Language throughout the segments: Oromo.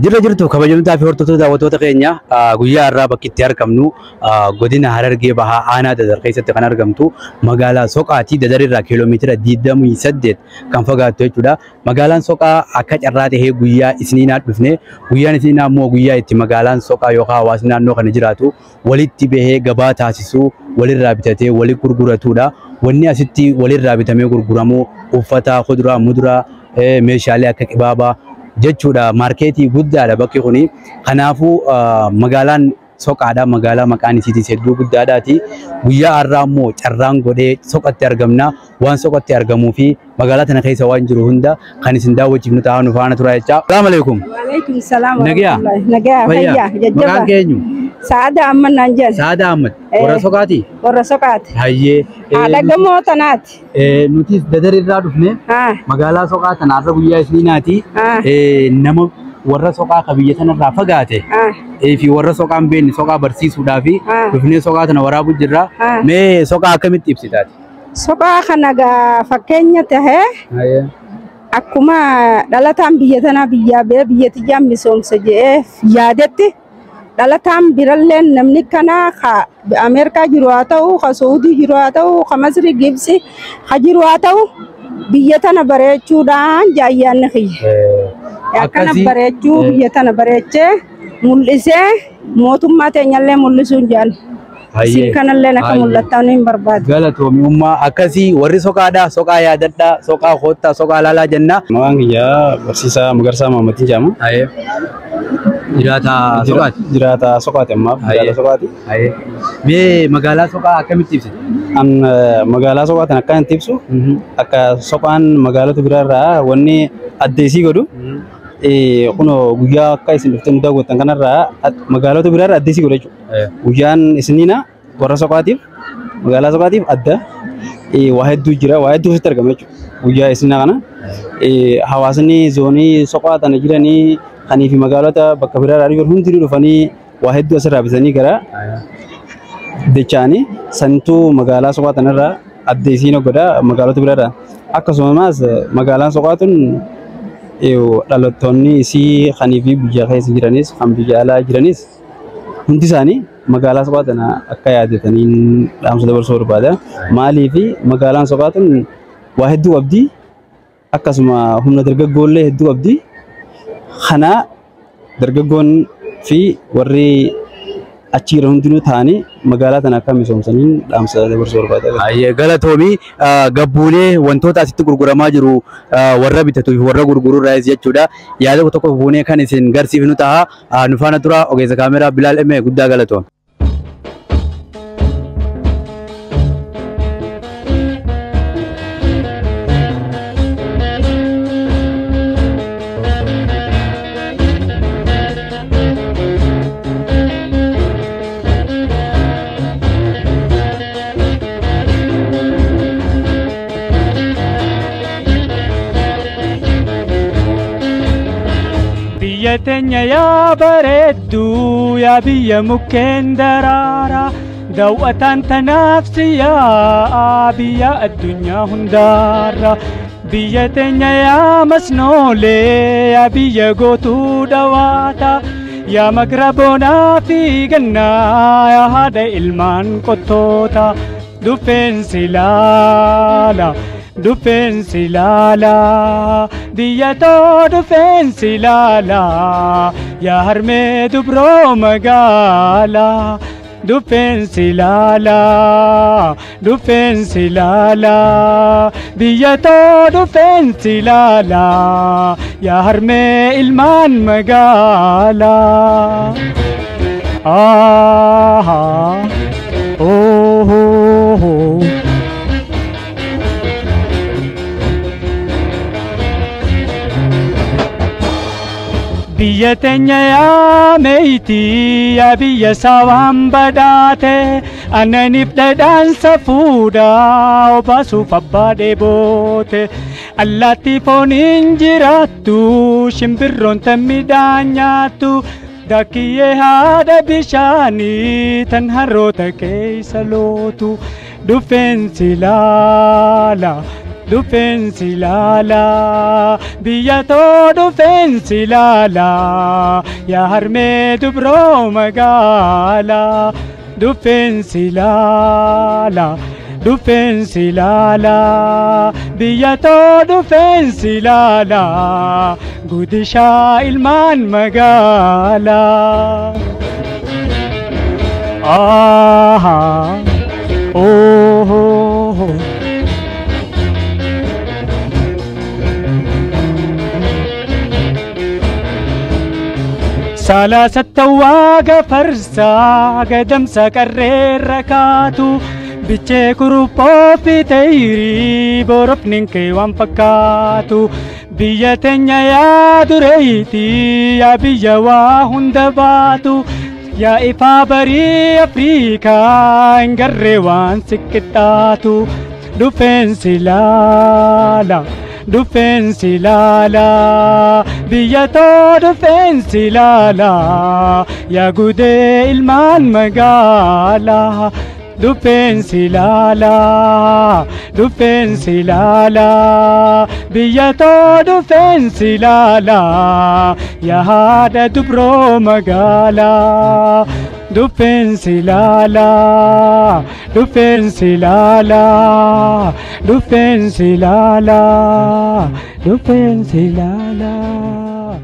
Jirra jirtu kabajamtoota fi hordoftoota daawwattoota keenya, guyyaa har'aa bakki itti argamnu godina Harargee Bahaa aanaa Dadar keessatti kan argamtu magaalaa Soqaati. Dadar irraa kiiloomeetira 28 kan fagaattu jechuudha. Magaalaan Soqaa akka carraa tahee guyyaa isniinaa dhufne. Guyyaan isniinaa immoo guyyaa itti magaalaan Soqaa yookaan hawaasni naannoo kana jiraatu walitti bahee gabaa taasisuu, walirraa bitatee walitti gurguratudha. Wanni asitti walirraa bitamee gurguramu uffata, kuduraa, muduraa, meeshaalee akka qibaabaa jechuudha. Maarkeetii guddaadha bakki kuni. Kanaafuu magaalaan Soqaadha. Magaalaa maqaan isiitis hedduu guddaadhaati. Guyyaa har'aa immoo carraan godhee Soqatti argamna. Waan Soqatti argamuu fi magaalaa tana keessa waan jiru hunda kan isin daawwachiifnu ta'a, nu faana tura jecha. Salaamu alaikum. Waalaikum salaam. Nagayaa? Nagayaa, fayyaa, jajjaba. Maqaan kee eenyu? Saada Ahmad naan jedhan. Saada Ahmad. Warra Soqaati? Warra Soqaati. Hayyee. Haadha gamoo tanaati. Nutis Dadar irraa dhufne magaalaa Soqaa tana har'a guyyaa isniinaati. Nama warra Soqaa ka biyya sanarraa fagaate fi warra Soqaa hin beekne Soqaa barsiisuudhaaf dhufnee Soqaa tana waraabuu jirra. Mee Soqaa akkamitti ibsitaati? Soqaa kana gaa fakkeenya tahee akkuma dhalataan biyya tanaa biyyaa ba'ee biyya tiyyaan misoomsa jedhee yaadetti, dhalataan birallee namni kana ka Ameerikaa jiru haa ta'u, ka Saudii jiru haa ta'u, ka Masrii, Gibsi ka jiru haa ta'u, biyya tana bareechuudhaan jaayyaanni kiyya. Akkana bareechuu, biyya tana bareechee mul'isee mootummaa teenyallee mul'isuun jaan. Isin kanallee akka mul'attan hin barbaadu. Galatoomi ummaa. Akkasii warri Soqaadhaa, Soqaa yaadadhaa, Soqaa koottaa, Soqaa laalaa jenna. Maqaan kiyyaa Barsiisaa Magarsaa Maammatiin jedhama. Jiraata Soqaati. Jiraata Soqaati ammaaf. Jiraata Soqaati. Mee magaalaa Soqaa akkamitti ibsita? An magaalaa Soqaa tan akkaan itti ibsu, akka Soqaan magaalota biraarraa wanni adda isii godhu, kunoo guyyaa akka isin dhuftee nu daawwattan kanarraa magaalota biraarraa adda isii godha jechuudha. Guyyaan isniina warra Soqaatiif, magaalaa Soqaatiif adda, waa hedduu jira, waa hedduu asitti argama jechuudha. Guyyaa isniina kana hawaasni zoonii Soqaa tana jiranii kanii fi magaalota bakka biraarraa dhufan hundinuu dhufanii waa hedduu asirraa bitanii gara dachaanii santuu magaalaa Soqaa tanarraa adda isiin godha magaalota biraarraa. Akkasumas magaalaan Soqaa tun dhalattoonni isii kanii fi biyya keessa jiranis kan biyya alaa jiranis hundi isaanii magaalaa Soqaa tana akka yaadataniin dhaamsa dabarsuu barbaada. Maaliif magaalaan Soqaa tun waa hedduu qabdi, akkasuma humna dargaggoollee hedduu qabdi. Kana dargaggoon fi warri achi jiran hundinuu ta'anii magaalaa tana akka misoomsaniin dhaamsa dabarsuu barbaada. Hayyee, galatoomii. Gabbuulee wantoota asitti gurguramaa jiru warra bitatuu fi warra gurguruu irraayis jechuudha. Yaada tokko fuunee kan isin garsiifnu ta'a. Nu faana tura. Ogeessa kaameraa Bilaal Emee, guddaa galatoom. Biyya teenya yaa bareedduu, yaa biyya mukkeen daraaraa, daawwataan tanaaf si yaa'a biyya addunyaa hundaarra. Biyya teenya yaa masnoolee, yaa biyya gootuu dhawaata, yaa magra bonaa fi gannaa, yaa haadha ilmaan qottoota. Dhufeen si laala, dhufeen si laala, biyya too dhufeen si laala, yaa harmee dubroo magaalaa. Dhufeen si laala, dhufeen si laala, biyya too dhufeen si laala, yaa harmee ilmaan magaalaa. Ah, oh, oh, oh. Biyya teenya yaa meeytii, yaa biyya saawaan badhaate, aananiif dhadhaan safuudha obaasuuf abbaa dheeboote. Allaattii fooniin jiraattu, shimbirroon tan midhaan nyaattu, Dakiyyee haadha bishaanii tan harroota keessa lootu. Dhufeen si laala, Dhufeen si laalaa biyya too dhufeen si laalaa yaa harmee dubroo magaalaa dhufeen si laalaa dhufeen si laalaa biyya too dhufeen si laalaa guddishaa ilmaan magaalaa. Aahaa oh. Salasatti farsaa gadamsa qarreerra kaatu bichee kuruphoo fiteeyrii borofni kee waan fakkaatu biyya teenya yaa dureeyitii yaa biyya waa hunda baatu yaa ifaa barii Afriikaa hin garree waan siqixxaatu dhufeen si laala. Dhufeen si laalaa biyya too dhufeen si laalaa yaa gudee ilmaan magaalaa dhufeen si laalaa dhufeen si laalaa biyya too dhufeen si laalaa yaa haadha dubroo magaalaa. Dhufeen si laalaa dhufeen si laalaa dhufeen si laalaa dhufeen si laalaa.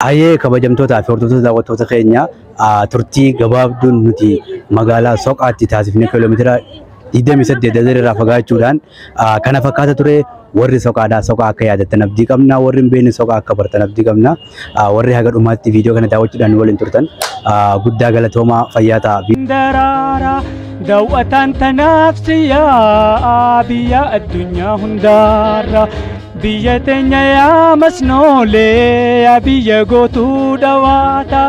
Ayyee kabajamtootaa fi hordoftoota daawwattoota keenya turtii gabaabduun nuti magaalaa Soqaatti taasifne kiiloomeetira 28 Dadar irraa fagaachuudhaan kana fakkaata ture. Warri Soqaadhaa Soqaa akka yaadattan abdii qabna. Warri hin beekne Soqaa akka bartan abdii qabna. Warri haga dhumaatti viidiyoo kana daawwachuudhaan waliin turtan guddaa galatoomaa fayyaa ta'a. Daraara daawwataan tanaaf si yaa'a biyya addunyaa hundaarra. Biyya teenya yaa masnoolee yaa biyya gootuu dhawaata.